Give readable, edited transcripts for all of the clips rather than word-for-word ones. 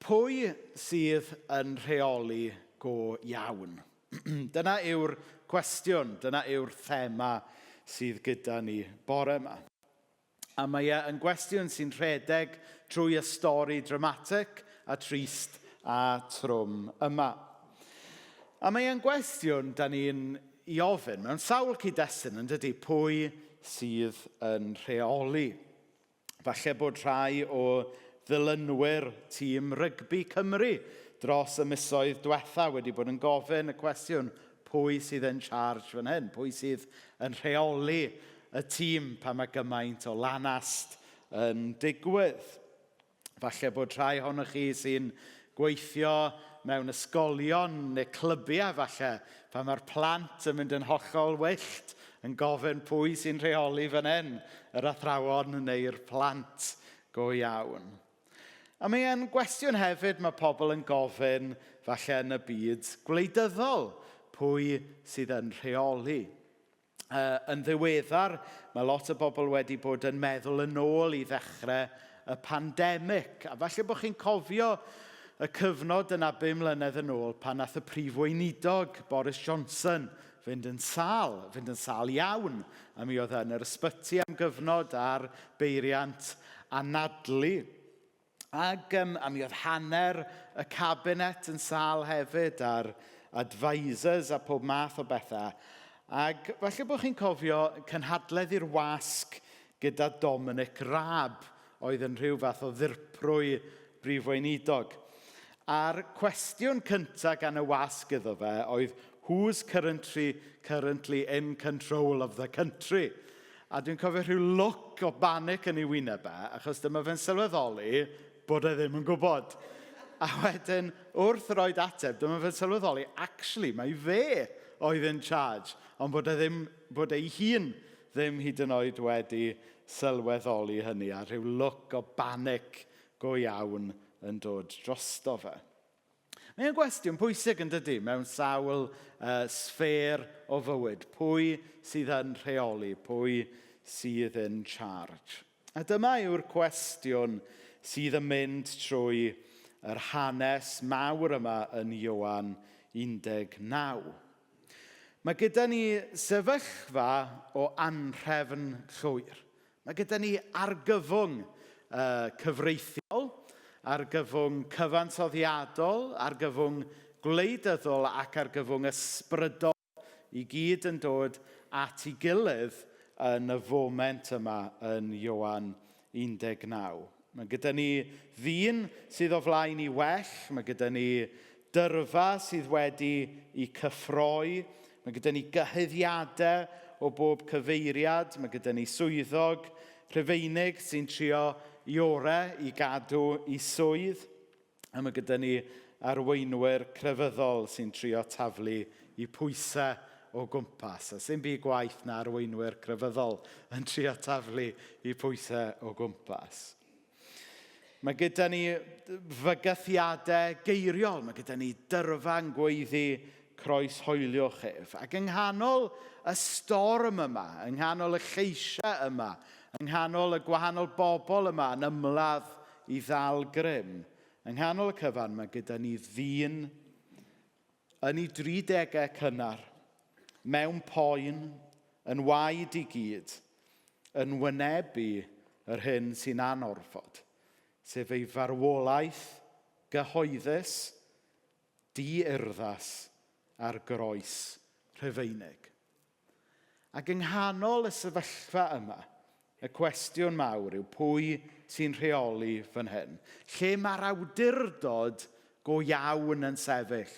Pwy sydd yn rheoli go iawn? Dyna yw'r cwestiwn, dyna yw'r thema sydd gyda ni bore yma. A mae e yn gwestiwn sy'n rhedeg trwy y stori dramatic a trist a trwm yma. A mae e'n gwestiwn da ni'n i ofyn mewn sawl cyd-destun, yn dydy, pwy sydd yn rheoli? Falle bod rhai o ddilynwyr tîm rygbi Cymru dros y misoedd diwetha wedi bod yn gofyn y cwestiwn pwy sydd yn charge fan hyn? Pwy sydd yn rheoli y tîm pan mae gymaint o lanast yn digwydd? Falle bod rhai ohonoch chi sy'n gweithio mewn ysgolion neu clybiau falle, pan mae'r plant yn mynd yn hollol wyllt yn gofyn pwy sy'n rheoli fan hyn, yr athrawon neu'r plant go iawn. A mae e'n gwestiwn hefyd mae pobl yn gofyn falle yn y byd gwleidyddol, pwy sydd yn rheoli. Yn ddiweddar, mae lot o bobl wedi bod yn meddwl yn ôl i ddechrau y pandemig. A falle bod chi'n cofio y cyfnod yna 5 mlynedd yn ôl pan nath y prif weinidog Boris Johnson fynd yn sâl, fynd yn sâl iawn. A mi oedd e yn yr ysbyty am gyfnod ar beiriant anadlu. Ac a mi oedd hanner y cabinet yn sâl hefyd a'r advisors a pob math o bethau. Ac falle bod chi'n cofio cynhadledd i'r wasg gyda Dominic Raab, oedd yn rhyw fath o ddirprwy brif weinidog. A'r cwestiwn cyntaf gan y wasg iddo fe oedd who's currently in control of the country? A dwi'n cofio rhyw look o banic yn ei wyneb e, achos dyma fe'n sylweddoli bod e ddim yn gwybod. A wedyn, wrth roed ateb, dyma fe'n sylweddoli, actually, mae fe oedd in charge, ond bod e ddim, bod ei hun ddim hyd yn oed wedi sylweddoli hynny, a rhyw look o banic go iawn yn dod drosto fe. Mae'n gwestiwn pwysig yn dydy mewn sawl sffêr o fywyd. Pwy sydd yn rheoli? Pwy sydd in charge? A dyma yw'r cwestiwn sydd yn mynd trwy yr hanes mawr yma yn Ioan 19. Mae gyda ni sefyllfa o anrhefn llwyr. Mae gyda ni argyfwng cyfreithiol, argyfwng cyfansoddiadol, argyfwng gwleidyddol ac argyfwng ysbrydol i gyd yn dod at ei gilydd yn y foment yma yn Ioan 19. Mae gyda ni ddyn sydd o flaen i well, mae gyda ni dyrfa sydd wedi ei cyffroi, mae gyda ni gyhuddiadau o bob cyfeiriad, mae gyda ni swyddog Rhufeinig sy'n trio i orau i gadw i swydd, a mae gyda ni arweinwyr crefyddol sy'n trio taflu i pwysau o gwmpas. A sy'n byd gwaith na arweinwyr crefyddol yn trio taflu i pwysau o gwmpas. Mae gyda ni fygythiadau geiriol, mae gyda ni dyrfa'n gweiddi croeshoeliwch ef. Ac yng nghanol y storm yma, yng nghanol y lleisiau yma, yng nghanol y gwahanol bobl yma yn ymladd i ddal grym, yng nghanol y cyfan mae gyda ni ddyn yn ei 30au cynnar, mewn poen, yn waed i gyd, yn wynebu yr hyn sy'n anorfod, sef ei farwolaeth gyhoeddus, di-urddas a'r groes Rhufeinig. Ac yng nghanol y sefyllfa yma, y cwestiwn mawr yw pwy sy'n rheoli fan hyn? Lle mae'r awdurdod go iawn yn sefyll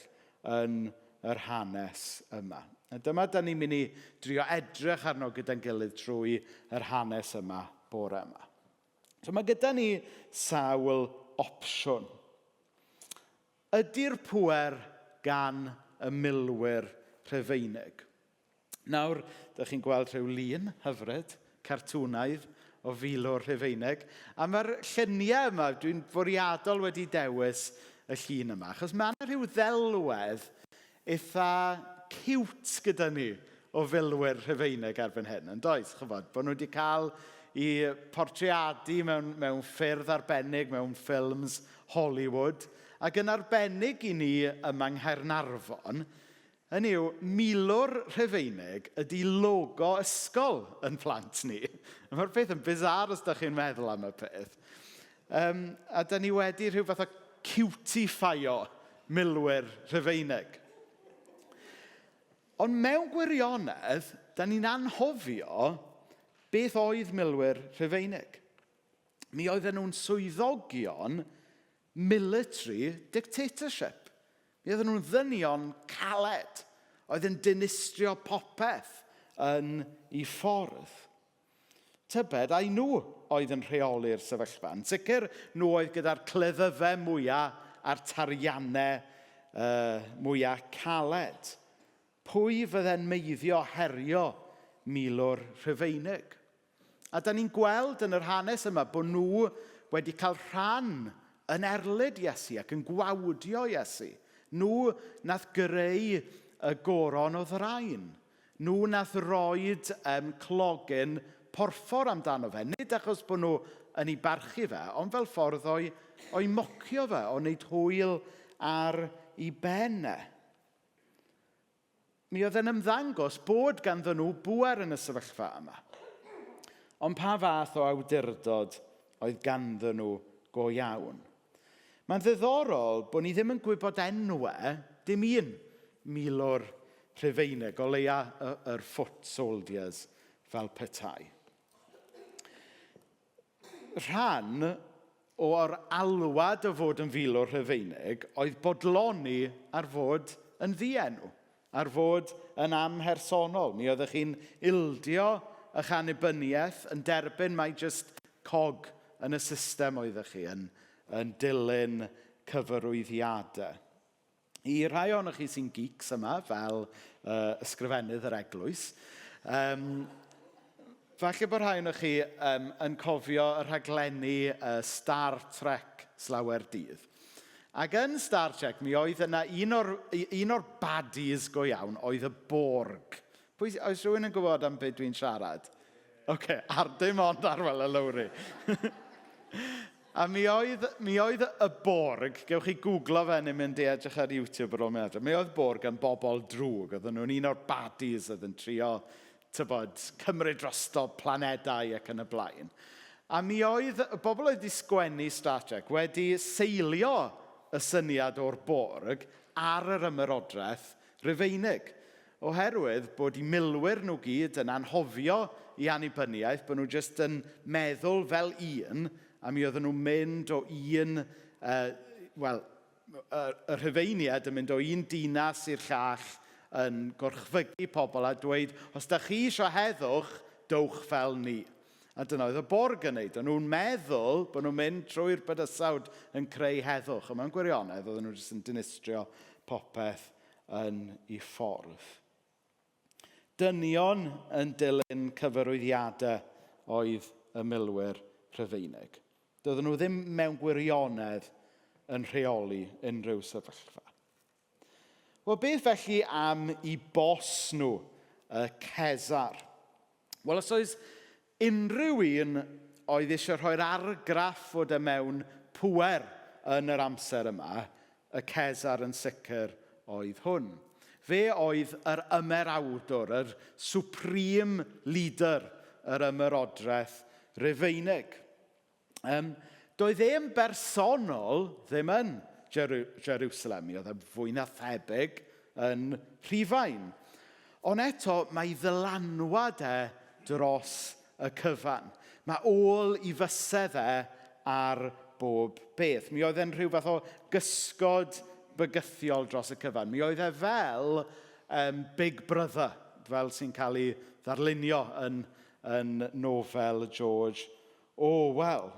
yn yr hanes yma? A dyma da ni'n mynd i drio edrych arno gyda'n gilydd trwy yr hanes yma bore yma. So mae gyda ni sawl opsiwn. Ydy'r pŵer gan y milwyr Rhufeinig? Nawr, dych chi'n gweld rhyw lun hyfryd, cartwnaidd, o filwr Rhufeinig. A mae'r lluniau yma, dwi'n fwriadol wedi dewis y llun yma, achos mae yna rhyw ddelwedd eitha cute gyda ni o filwyr Rhufeinig erbyn hyn, yn does? Chybod, bod nhw wedi cael i portreadu mewn ffyrdd arbennig, mewn ffilms Hollywood, ac yn arbennig i ni yma yng Nghaernarfon, hynny yw, milwr Rhufeinig ydy logo ysgol yn plant ni. Mae'r peth yn bizarre os ydych chi'n meddwl am y peth. A da ni wedi rhyw fath o cutiefy-o milwyr Rhufeinig. Ond mewn gwirionedd, da ni'n anghofio beth oedd milwyr Rhufeinig. Mi oedden nhw'n swyddogion military dictatorship. Mi oedden nhw'n ddynion caled, oedd yn dinistrio popeth yn eu ffordd. Tybed, ai nhw oedd yn rheoli'r sefyllfa? Yn sicr, nhw oedd gyda'r cleddyfau mwyaf a'r tariannau mwyaf caled. Pwy fydde'n meiddio herio milwr Rhufeinig? A da ni'n gweld yn yr hanes yma bod nhw wedi cael rhan yn erlid Iesu ac yn gwawdio Iesu. Nhw nath greu y goron o ddrain. Nhw nath roed clogyn porffor amdano fe. Nid achos bod nhw yn ei barchu fe, ond fel ffordd o'i mocio fe, o wneud hwyl ar ei ben e. Mi oedd e'n ymddangos bod ganddyn nhw bŵer yn y sefyllfa yma. Ond pa fath o awdurdod oedd ganddyn nhw go iawn? Mae'n ddiddorol bod ni ddim yn gwybod enwau dim un milwr Rhufeinig, o leia yr foot soldiers fel petai. Rhan o'r alwad o fod yn filwr Rhufeinig oedd bodloni ar fod yn ddienw, ar fod yn amhersonol. Mi oeddech chi'n ildio eich annibyniaeth, yn derbyn mai jyst cog yn y system oeddech chi, yn dilyn cyfarwyddiadau. I rhai ohonoch chi sy'n geeks yma, fel ysgrifennydd yr eglwys, falle bod rhai ohonoch chi yn cofio y rhaglenni Star Trek slawer dydd. Ac yn Star Trek, mi oedd yna un o'r baddies go iawn oedd y Borg. Pwy, oes rhywun yn gwybod am beth dwi'n siarad? Oce, ar dim ond Arwel a Lowri. A mi oedd y Borg, gewch chi googlo fe neu mynd i edrych ar YouTube ar ôl mynd adre, mi oedd Borg yn bobl drwg, oedden nhw'n un o'r baddies oedd yn trio, tybod, cymryd drosto planedau ac yn y blaen. A mi oedd y bobl oedd wedi sgwennu Star Trek wedi seilio y syniad o'r Borg ar yr ymerodraeth Rufeinig. Oherwydd bod eu milwyr nhw gyd yn anghofio i annibyniaeth, bod nhw jyst yn meddwl fel un, a mi oedden nhw'n mynd o un, wel, y Rhufeiniaid yn mynd o un dinas i'r llall yn gorchfygu pobl a dweud, os da chi isio heddwch, dowch fel ni. A dyna oedd y Borg yn neud. O'n nhw'n meddwl bod nhw'n mynd trwy'r bydysawd yn creu heddwch. Ond mewn gwirionedd, oedden nhw jyst yn dinistrio popeth yn ei ffordd. Dynion yn dilyn cyfarwyddiadau oedd y milwyr Rhufeinig. Doedden nhw ddim mewn gwirionedd yn rheoli unrhyw sefyllfa. Wel, beth felly am i bos nhw, y Cesar? Wel, os oes unrhyw un oedd eisiau rhoi'r argraff fod e mewn pŵer yn yr amser yma, y Cesar yn sicr oedd hwn. Fe oedd yr ymerawdwr, yr supreme leader yr ymerodraeth Rufeinig. Doedd e'n bersonol ddim yn Jerusalem, mi oedd e fwy na thebyg yn Rhufain. Ond eto, mae ei ddylanwad e dros y cyfan. Mae ôl i fysedd e ar bob beth. Mi oedd e'n rhyw fath o gysgod bygythiol dros y cyfan. Mi oedd e fel Big Brother, fel sy'n cael ei ddarlunio yn nofel George Orwell.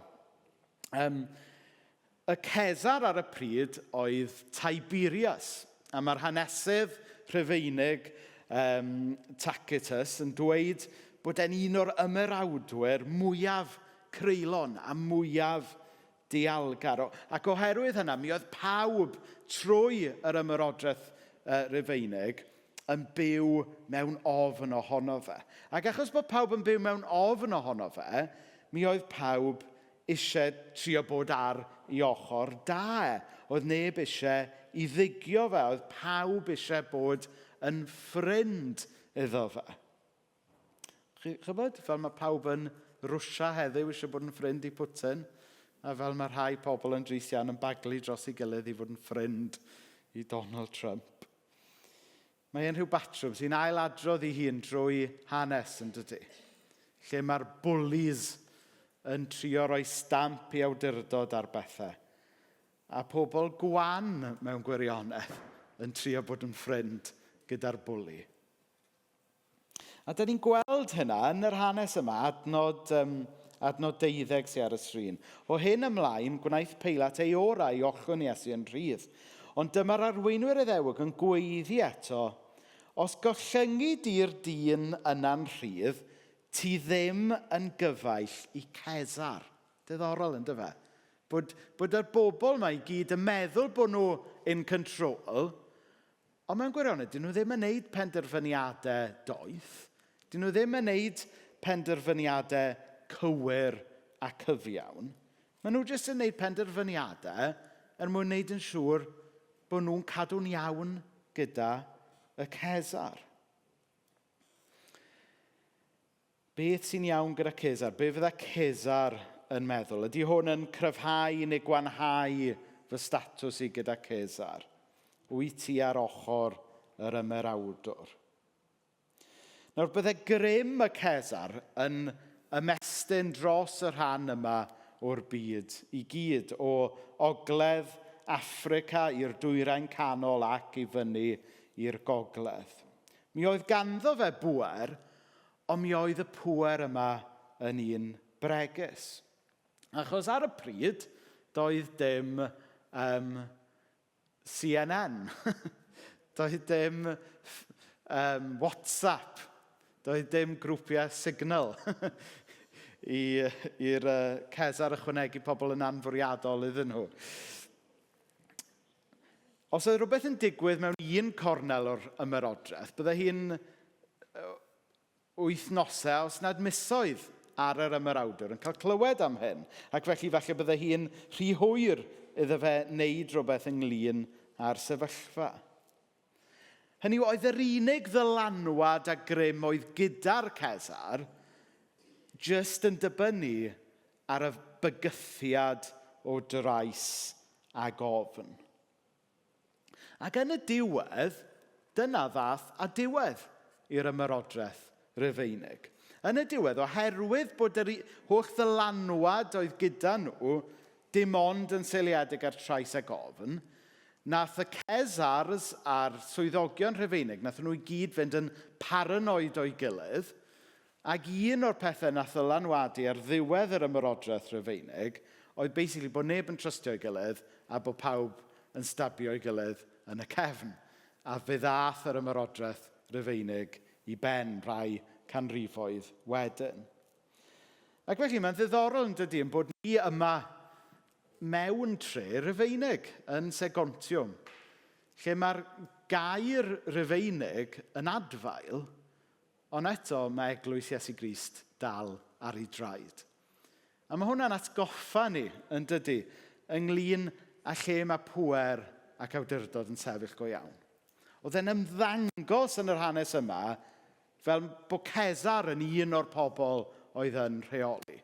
Y Cesar ar y pryd oedd Tiberius, a mae'r hanesydd Rhufeinig Tacitus yn dweud bod e'n un o'r ymerawdwyr mwyaf creulon a mwyaf dialgar. Ac oherwydd hynna, mi oedd pawb trwy yr ymerodraeth Rufeinig yn byw mewn ofn ohono fe. Ac achos bod pawb yn byw mewn ofn ohono fe, mi oedd pawb eisiau trio bod ar ei ochr da e. Oedd neb eisiau i ddigio fe. Oedd pawb eisiau bod yn ffrind iddo fe. Chi, chybod, fel mae pawb yn Rwsia heddiw eisiau bod yn ffrind i Putin, a fel mae rhai pobl yn drist iawn yn baglu dros ei gilydd i fod yn ffrind i Donald Trump. Mae e'n rhyw batrwm sy'n ailadrodd ei hun drwy hanes, yn dydy. Lle mae'r bullies yn trio rhoi stamp i awdurdod ar bethau. A pobl gwan mewn gwirionedd yn trio bod yn ffrind gyda'r bwli. A da ni'n gweld hynna yn yr hanes yma, adnod, um, adnod deuddeg sy'n ar y sgrin. O hyn ymlaen, gwnaeth Peilat ei orau i ollwng Iesu yn rhydd. Ond dyma'r arweinwyr Iddewig yn gweiddi eto, os gollyngi di'r dyn yna'n rhydd, ti ddim yn gyfaill i Cesar. Diddorol, yn dyfe? Bod, bod yr bobl yma i gyd yn meddwl bod nhw in control, Ond mewn gwirionedd, dyn nhw ddim yn neud penderfyniadau doeth. Dyn nhw ddim yn neud penderfyniadau cywir a cyfiawn. Maen nhw jyst yn neud penderfyniadau er mwyn neud yn siŵr bod nhw'n cadw'n iawn gyda y Cesar. Beth sy'n iawn gyda Cesar? Be fydda Cesar yn meddwl? Ydy hwn yn cryfhau neu gwanhau fy statws i gyda Cesar? Wyt ti ar ochr yr ymerawdwr? Nawr, bydde grym y Cesar yn ymestyn dros y rhan yma o'r byd i gyd, o ogledd Affrica i'r dwyrain canol ac i fyny i'r gogledd. Mi oedd ganddo fe bŵer, ond mi oedd y pŵer yma yn un bregus. Achos ar y pryd, doedd dim um, CNN, doedd dim um, WhatsApp, doedd dim grwpiau Signal i'r uh, Cesar ychwanegu pobl yn anfwriadol iddyn nhw. Os oedd rhywbeth yn digwydd mewn un cornel o'r ymerodraeth, bydde hi'n wythnosau, os nad misoedd, ar yr ymerawdwr yn cael clywed am hyn. Ac felly falle bydde hi'n rhy hwyr iddo fe wneud rhywbeth ynglyn â'r sefyllfa. Hynny yw, oedd yr unig ddylanwad a grym oedd gyda'r Cesar jyst yn dibynnu ar y bygythiad o drais ag ofn. Ac yn y diwedd, dyna ddath a diwedd i'r ymerodraeth Rufeinig. Yn y diwedd, oherwydd bod yr holl ddylanwad oedd gyda nhw dim ond yn seiliedig ar trais ac ofn, nath y Cesars a'r swyddogion Rhufeinig, nath nhw i gyd fynd yn paranoid o'i gilydd, Ac un o'r pethau nath ddylanwadu ar ddiwedd yr ymerodraeth Rufeinig oedd basically bod neb yn trystio'i gilydd a bod pawb yn stabio'i gilydd yn y cefn. A fe ddath yr ymerodraeth Rufeinig i ben rhai canrifoedd wedyn. Ac felly mae'n ddiddorol yn dydy yn bod ni yma mewn tre Rufeinig yn Segontiwm, lle mae'r gair Rufeinig yn adfail, Ond eto, mae eglwys Iesu Grist dal ar ei draed. A mae hwnna'n atgoffa ni, yn dydy, ynglyn â lle mae pŵer ac awdurdod yn sefyll go iawn. Oedd e'n ymddangos yn yr hanes yma fel bod Cesar yn un o'r pobl oedd yn rheoli.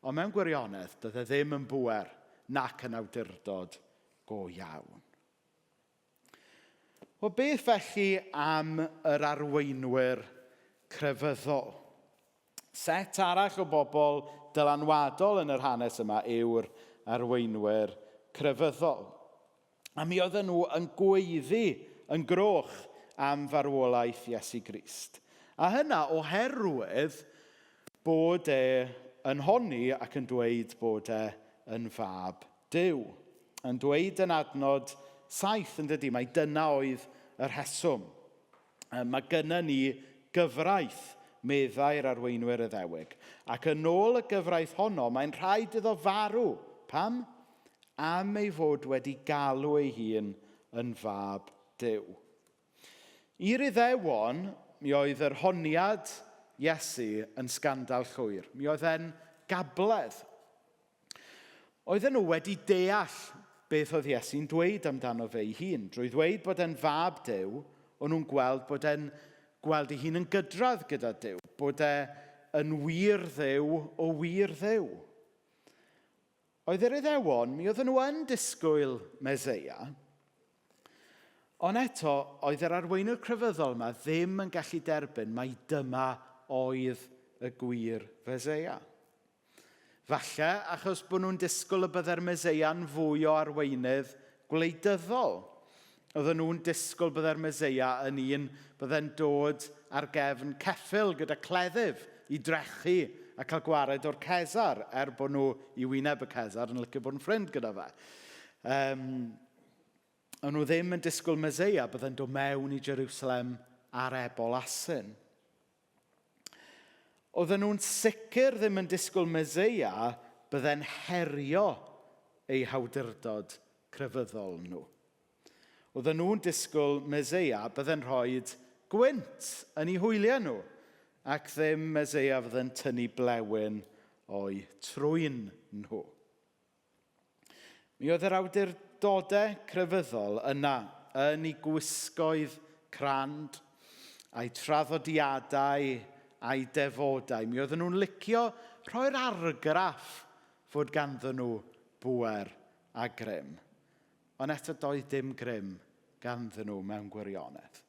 Ond mewn gwirionedd, doedd e ddim yn bŵer nac yn awdurdod go iawn. Wel, beth felly am yr arweinwyr crefyddol? Set arall o bobl dylanwadol yn yr hanes yma yw'r arweinwyr crefyddol. A mi oedden nhw yn gweiddi yn groch am farwolaeth Iesu Grist. A hynna oherwydd bod e yn honni ac yn dweud bod e yn fab Duw. Yn dweud yn adnod 7, yn dydy, mai dyna oedd y rheswm. Mae gynna ni gyfraith, meddai'r arweinwyr Iddewig. Ac yn ôl y gyfraith honno, mae'n rhaid iddo farw. Pam? Am ei fod wedi galw ei hun yn fab Duw. I'r Iddewon, mi oedd yr honiad Iesu yn sgandal llwyr. Mi oedd e'n gabledd. Oedden nhw wedi deall beth oedd Iesu'n dweud amdano fe ei hun. Drwy ddweud bod e'n fab Duw, o'n nhw'n gweld bod e'n gweld ei hun yn gydradd gyda Duw, bod e yn wir Dduw o wir Dduw. Oedd yr Iddewon, mi oedden nhw yn disgwyl Meseia, ond eto, oedd yr arweinwyr crefyddol yma ddim yn gallu derbyn mai dyma oedd y gwir Feseia. Falle achos bod nhw'n disgwyl y byddai'r Meseia'n fwy o arweinydd gwleidyddol. Oedden nhw'n disgwyl byddai'r Meseia yn un byddai'n dod ar gefn ceffyl gyda cleddyf i drechu a cael gwared o'r Cesar, er bod nhw i wyneb y Cesar yn licio bod yn ffrind gyda fe. Um, o'n nhw ddim yn disgwyl Meseia byddai'n dod mewn i Jerusalem ar ebol asyn. Oedden nhw'n sicr ddim yn disgwyl Meseia bydde'n herio eu hawdurdod crefyddol nhw. Oedden nhw'n disgwyl Meseia bydde'n rhoi gwynt yn eu hwyliau nhw ac ddim Meseia fydde'n tynnu blewyn o'u trwyn nhw. Mi oedd yr awdurdodau crefyddol yna yn eu gwisgoedd crand, a'u traddodiadau a'u defodau. Mi oedden nhw'n licio rhoi'r argraff fod ganddyn nhw bŵer a grym. Ond eto doedd dim grym ganddyn nhw mewn gwirionedd.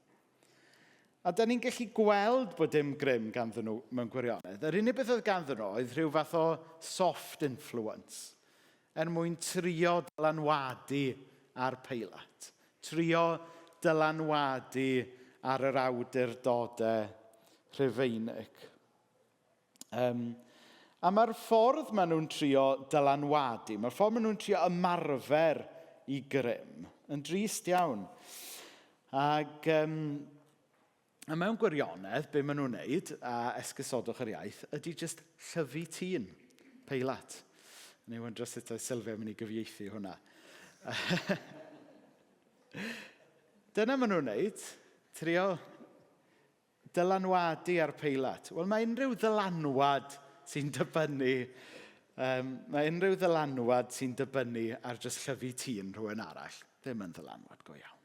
A da ni'n gallu gweld bod dim grym ganddyn nhw mewn gwirionedd. Yr unig beth oedd ganddyn nhw oedd rhyw fath o soft influence er mwyn trio dylanwadu ar Peilat. Trio dylanwadu ar yr awdurdodau Rhufeinig. Um, a mae'r ffordd maen nhw'n trio dylanwadu, mae'r ffordd maen nhw'n trio ymarfer i grym yn drist iawn. Ac um, a mewn gwirionedd, be maen nhw'n wneud, a esgusodwch yr iaith, ydy jyst llyfu tîn, Peilat. Ni wyndro sut oedd Sylvia yn mynd i gyfieithu hwnna. Dyna maen nhw'n wneud, trio Dylanwadu ar Peilat. Wel, mae unrhyw ddylanwad sy'n dibynnu, um, mae unrhyw ddylanwad sy'n dibynnu ar jyst llyfu tîn rhywun arall, ddim yn ddylanwad go iawn.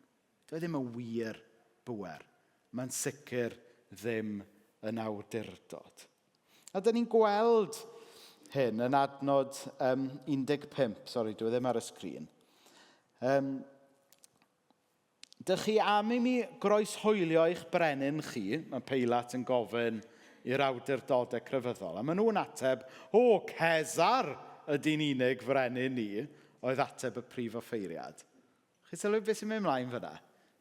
Dwi e ddim yn wir bwer. Mae'n sicr ddim yn awdurdod. A dyn ni'n gweld hyn yn adnod um, 15. Sori, dwi e ddim ar y sgrin. Um, Dych chi am i mi groeshoelio eich brenin chi? Mae Peilat yn gofyn i'r awdurdodau crefyddol. A maen nhw'n ateb, o, Cesar ydy'n unig frenin ni, oedd ateb y prif offeiriad. Chi sylwi beth sy'n mynd mlaen fyna?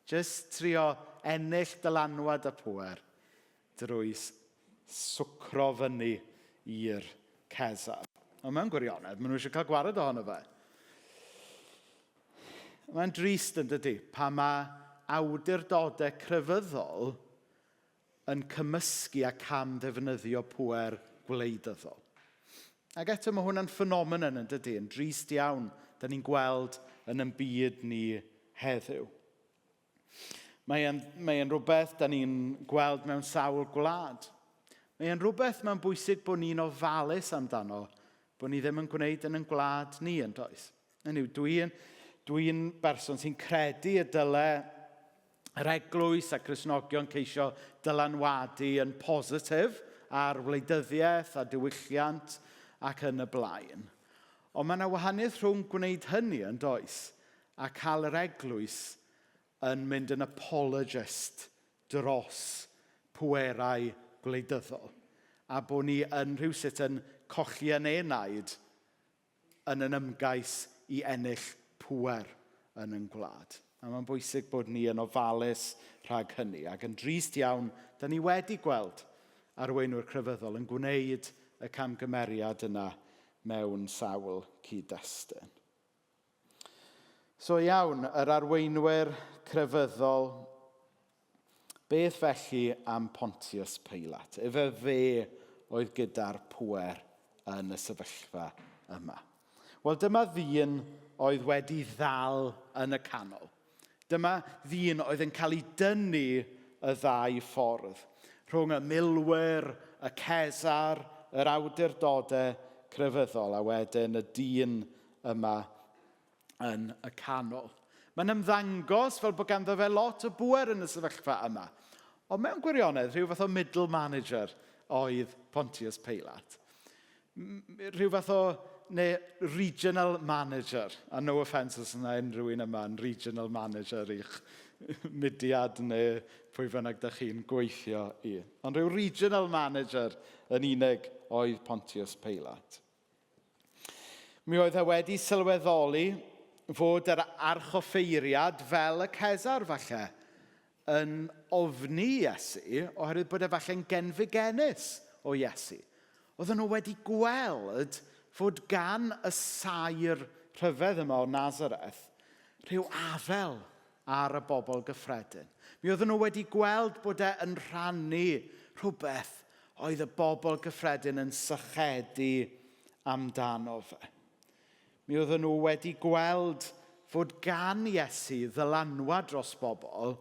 Just trio ennill dylanwad a pwer drwy swcro fyny i'r Cesar. Ond mewn gwirionedd, maen nhw eisiau cael gwared ohono fe. Mae'n drist yn dydy, pa mae awdurdodau crefyddol yn cymysgu a cam ddefnyddio pŵer gwleidyddol. Ac eto mae hwnna'n ffenomenon yn dydy, yn drist iawn, da ni'n gweld yn yn byd ni heddiw. Mae e'n, mae e'n rhywbeth da ni'n gweld mewn sawl gwlad. Mae e'n rhywbeth mae'n bwysig bod ni'n ofalus amdano, bod ni ddim yn gwneud yn yn gwlad ni, yn does? Hynny yw, dwi'n dwi berson sy'n credu y dyle yr eglwys a Cristnogion ceisio dylanwadu yn positif ar wleidyddiaeth a diwylliant ac yn y blaen. Ond mae yna wahaniaeth rhwng gwneud hynny yn does a cael yr eglwys yn mynd yn apologist dros pwerau gwleidyddol. A bod ni yn rhywsut yn colli yn enaid yn yn ymgais i ennill pŵer yn yn gwlad. A mae'n bwysig bod ni yn ofalus rhag hynny. Ac yn drist iawn, da ni wedi gweld arweinwyr crefyddol yn gwneud y camgymeriad yna mewn sawl cyd-destun. So iawn, yr arweinwyr crefyddol, beth felly am Pontius Pilate? Efe fe oedd gyda'r pŵer yn y sefyllfa yma. Wel, dyma ddyn oedd wedi ddal yn y canol. Dyma ddyn oedd yn cael ei dynnu y ddau ffordd, rhwng y milwyr, y Cesar, yr awdurdodau crefyddol, a wedyn y dyn yma yn y canol. Mae'n ymddangos fel bod ganddo fe lot o bŵer yn y sefyllfa yma. Ond mewn gwirionedd, rhyw fath o middle manager oedd Pontius Pilate. Rhyw fath o neu regional manager. A no offence os yna unrhyw un yma yn regional manager i'ch mudiad neu pwy bynnag da chi'n gweithio i. Ond rhyw regional manager yn unig oedd Pontius Pilate. Mi oedd e wedi sylweddoli fod yr archoffeiriad fel y Cesar falle yn ofni Iesu oherwydd bod e falle'n genfigennus o Iesu. Oedden nhw wedi gweld fod gan y saer rhyfedd yma o Nazareth rhyw afel ar y bobl gyffredin. Mi oedden nhw wedi gweld bod e yn rhannu rhywbeth oedd y bobl gyffredin yn sychedu amdano fe. Mi oedden nhw wedi gweld fod gan Iesu ddylanwad dros bobl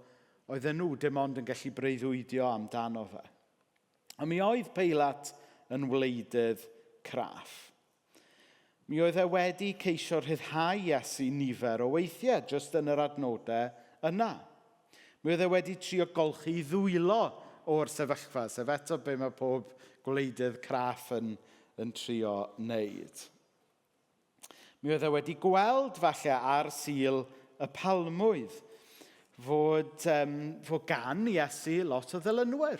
oedden nhw dim ond yn gallu breuddwydio amdano fe. A mi oedd Peilat yn wleidydd craff. Mi oedd e wedi ceisio rhyddhau Iesu nifer o weithiau, jyst yn yr adnodau yna. Mi oedd e wedi trio golchi ddwylo o'r sefyllfa, sef eto be mae pob gwleidydd craff yn trio wneud. Mi oedd e wedi gweld falle ar Sul y Palmwydd fod gan Iesu lot o ddilynwyr.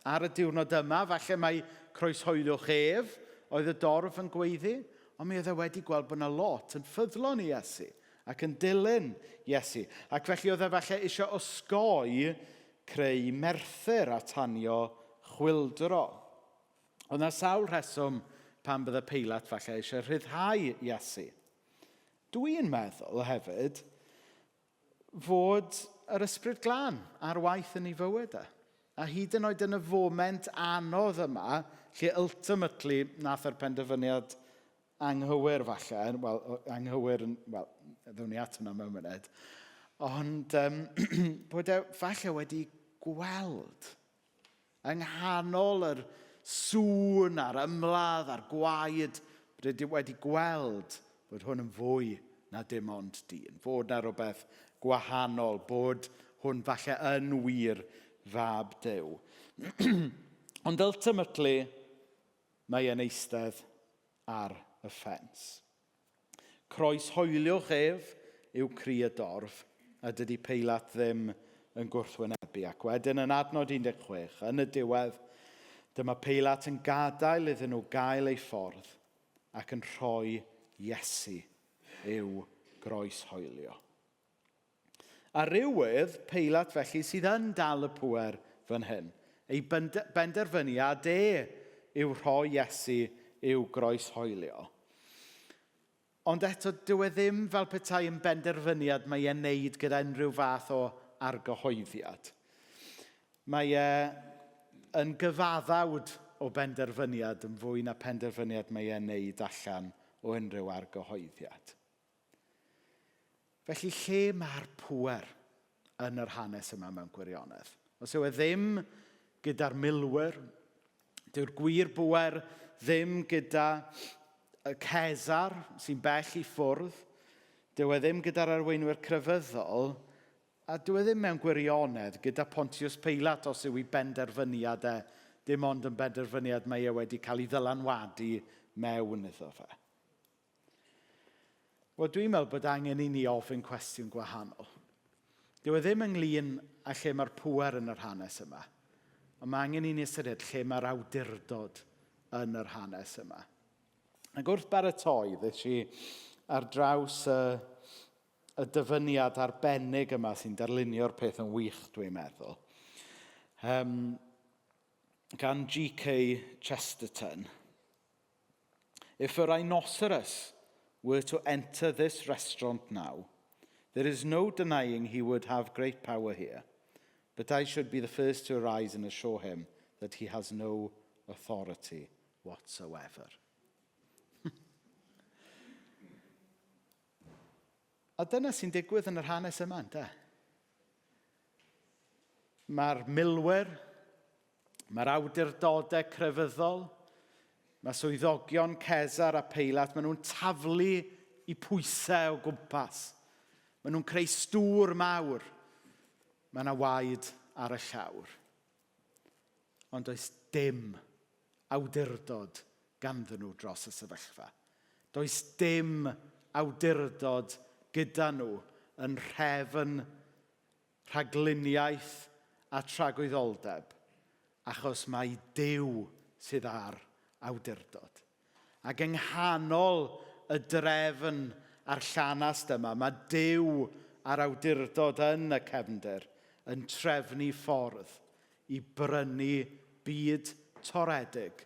Ar y diwrnod yma, falle mai croeshoeliwch ef oedd y dorf yn gweiddi, ond mi oedd e wedi gweld bod yna lot yn ffyddlon i Iesu ac yn dilyn Iesu. Ac felly oedd e falle eisiau osgoi creu merthyr a tanio chwyldro. Oedd yna sawl rheswm pam bydde Peilat falle eisiau rhyddhau Iesu. Dwi'n meddwl hefyd fod yr Ysbryd Glân ar waith yn ei fywyd e. A hyd yn oed yn y foment anodd yma, lle ultimately nath yr penderfyniad anghywir falle, wel, anghywir, wel, ddown ni at hwnna mewn munud, ond bod e falle wedi gweld yng nghanol yr sŵn a'r ymladd a'r gwaed, bod e wedi gweld bod hwn yn fwy na dim ond dyn. Fod na rhywbeth gwahanol, bod hwn falle yn wir fab Duw. Ond ultimately, mae e'n eistedd ar y ffens. Croeshoeliwch ef yw cri y dorf, a dydy Peilat ddim yn gwrthwynebu. Ac wedyn yn adnod 16, yn y diwedd, dyma Peilat yn gadael iddyn nhw gael ei ffordd ac yn rhoi Iesu i'w groeshoelio. A rywedd Peilat felly sydd yn dal y pŵer fan hyn. Ei benderfyniad e yw rhoi Iesu i'w groeshoelio. Ond eto, dyw e ddim fel petai yn benderfyniad mae e'n neud gyda unrhyw fath o argyhoeddiad. Mae e yn gyfaddawd o benderfyniad yn fwy na penderfyniad mae e'n neud allan o unrhyw argyhoeddiad. Felly, lle mae'r pŵer yn yr hanes yma mewn gwirionedd? Os yw e ddim gyda'r milwyr, dyw'r gwir bŵer ddim gyda y Cesar sy'n bell i ffwrdd, dyw e ddim gyda'r arweinwyr crefyddol, a dyw e ddim mewn gwirionedd gyda Pontius Pilate os yw ei benderfyniad e dim ond yn benderfyniad mae e wedi cael ei ddylanwadu mewn iddo fe. Wel, dwi'n meddwl bod angen i ni ofyn cwestiwn gwahanol. Dyw e ddim ynglyn â lle mae'r pŵer yn yr hanes yma, ond mae angen i ni ystyried lle mae'r awdurdod yn yr hanes yma. Ac wrth baratoi, ddes i ar draws y dyfyniad arbennig yma sy'n darlunio'r peth yn wych, dwi'n meddwl. Gan G.K. Chesterton. If a rhinoceros were to enter this restaurant now, there is no denying he would have great power here, but I should be the first to arise and assure him that he has no authority whatsoever. A dyna sy'n digwydd yn yr hanes yma, ynde? Mae'r milwyr, mae'r awdurdodau crefyddol, mae swyddogion Cesar a Peilat, maen nhw'n taflu eu pwysau o gwmpas. Maen nhw'n creu stŵr mawr. Mae yna waed ar y llawr. Ond does dim awdurdod ganddyn nhw dros y sefyllfa. Does dim awdurdod gyda nhw yn nhrefn rhagluniaeth a tragwyddoldeb, achos mai Duw sydd â'r awdurdod. Ac yng nghanol y drefn a'r llanast yma, mae Duw a'r awdurdod yn y cefndir yn trefnu ffordd i brynu byd toredig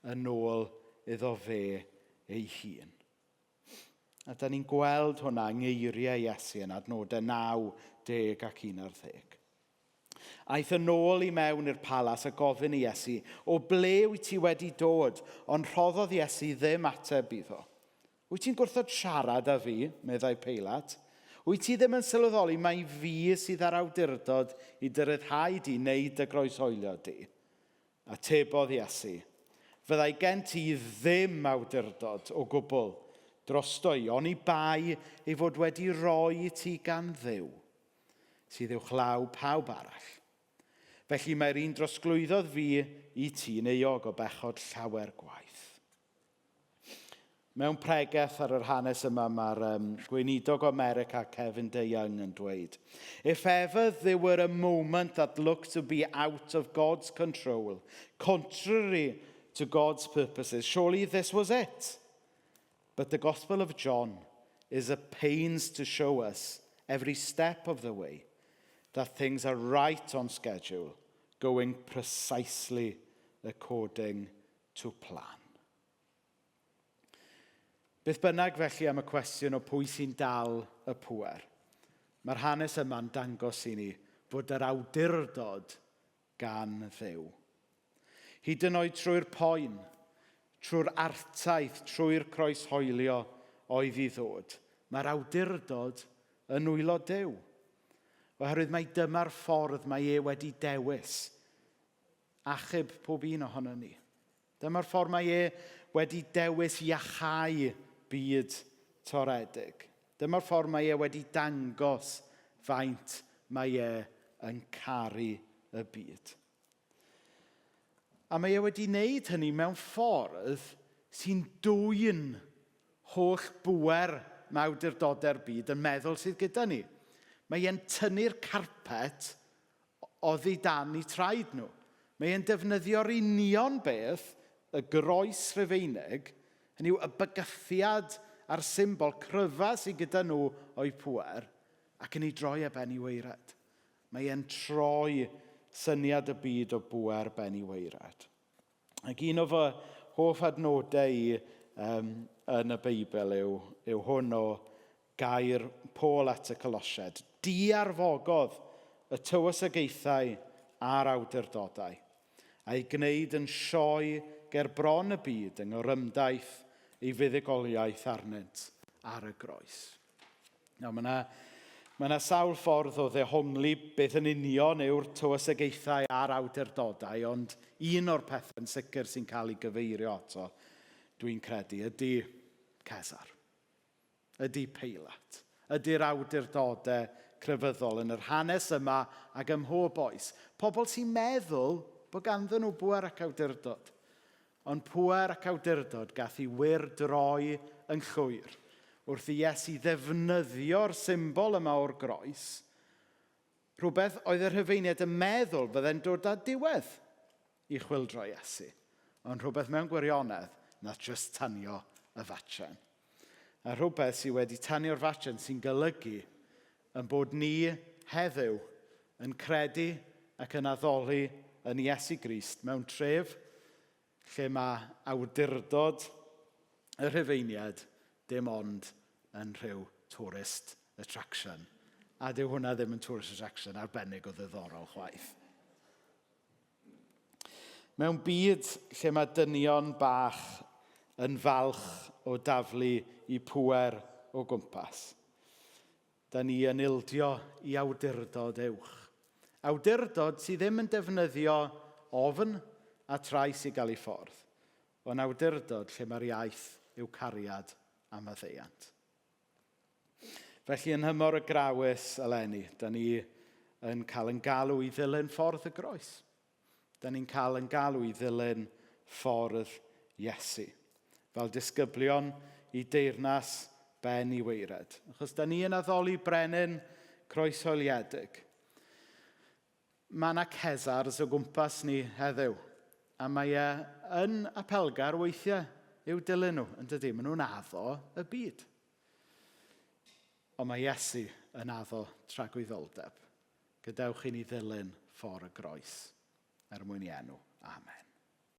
yn ôl iddo fe ei hun. A da ni'n gweld hwnna yng ngeiriau Iesu yn adnodau 9, 10 ac 11. Aeth yn ôl i mewn i'r palas a gofyn i Iesu, o ble wyt ti wedi dod? Ond rhoddodd Iesu ddim ateb iddo. Wyt ti'n gwrthod siarad â fi? meddai Peilat. Wyt ti ddim yn sylweddoli mai fi sydd â'r awdurdod i dy ryddhau di neu dy groeshoelio di? Atebodd Iesu, Fyddai gen ti ddim awdurdod o gwbl drosto i, oni bai ei fod wedi roi i ti gan Dduw, sydd uwchlaw pawb arall. Felly mae'r un drosglwyddodd fi i ti'n euog o bechod llawer gwaith. Mewn pregeth ar yr hanes yma, mae'r um, gweinidog o America, Kevin DeYoung, yn dweud, If ever there were a moment that looked to be out of God's control, contrary to God's purposes, surely this was it. But the Gospel of John is at pains to show us every step of the way that things are right on schedule, going precisely according to plan. Beth bynnag felly am y cwestiwn o pwy sy'n dal y pŵer, mae'r hanes yma'n dangos i ni fod yr awdurdod gan Dduw. Hyd yn oed trwy'r poen, trwy'r artaith, trwy'r croeshoelio oedd i ddod, mae'r awdurdod yn nwylo Duw. Oherwydd mai dyma'r ffordd mae e wedi dewis achub pob un ohono ni. Dyma'r ffordd mae e wedi dewis iachau byd toredig. Dyma'r ffordd mae e wedi dangos faint mae e yn caru y byd. A mae e wedi wneud hynny mewn ffordd sy'n dwyn holl bŵer mae awdurdodau'r byd yn meddwl sydd gyda ni. Mae e'n tynnu'r carpet oddi dan eu traed nhw. Mae e'n defnyddio'r union beth, y groes Rhufeinig, hynny yw y bygythiad a'r symbol cryfa sydd gyda nhw o'u pŵer, ac yn ei droi e ben i waered. Mae e'n troi syniad y byd o bŵer ben i waered. Ac un o fy hoff adnodau i um, yn y Beibl yw, yw hwn o gair Paul at y Colosiaid. Diarfogodd y tywysogaethau a'r awdurdodau, a'i gwneud yn sioe ger bron y byd yng ngorymdaith ei fuddugoliaeth arnynt ar y groes. Nawr, mae yna mae yna sawl ffordd o ddehongli beth yn union yw'r tywysogaethau a'r awdurdodau, ond un o'r pethau yn sicr sy'n cael ei gyfeirio ato, dwi'n credu, ydy Cesar. Ydy Peilat. Ydy'r awdurdodau crefyddol yn yr hanes yma ac ym mhob oes. Pobl sy'n meddwl bod ganddyn nhw bŵer ac awdurdod. Ond pŵer ac awdurdod gath ei wyrdroi yn llwyr wrth i Iesu ddefnyddio'r symbol yma o'r groes, rhywbeth oedd y Rhufeiniaid yn meddwl fydde'n dod â diwedd i chwyldro Iesu. Ond rhywbeth mewn gwirionedd nath jyst tanio y fatchen. A rhywbeth sydd wedi tanio'r fatchen sy'n golygu yn bod ni heddiw yn credu ac yn addoli yn Iesu Grist mewn tref lle mae awdurdod y Rhufeiniaid dim ond yn rhyw tourist attraction. A dyw hwnna ddim yn tourist attraction arbennig o ddiddorol chwaith. Mewn byd lle mae dynion bach yn falch o daflu eu pŵer o gwmpas, da ni yn ildio i awdurdod uwch. Awdurdod sydd ddim yn defnyddio ofn a trais i gael ei ffordd, ond awdurdod lle mae'r iaith yw cariad a maddeuant. Felly yn nhymor y Grawys eleni, da ni yn cael yn galw i ddilyn ffordd y groes. Da ni'n cael yn galw i ddilyn ffordd Iesu. Fel disgyblion i deyrnas ben i weired. Achos da ni yn addoli brenin croeshoeliedig. Mae yna Cesars o gwmpas ni heddiw. A mae e yn apelgar weithiau i'w dilyn nhw, yn dydy? Maen nhw'n addo y byd. Ond mae Iesu yn addo tragwyddoldeb. Gadewch i ni ddilyn ffordd y groes er mwyn i enw. Amen.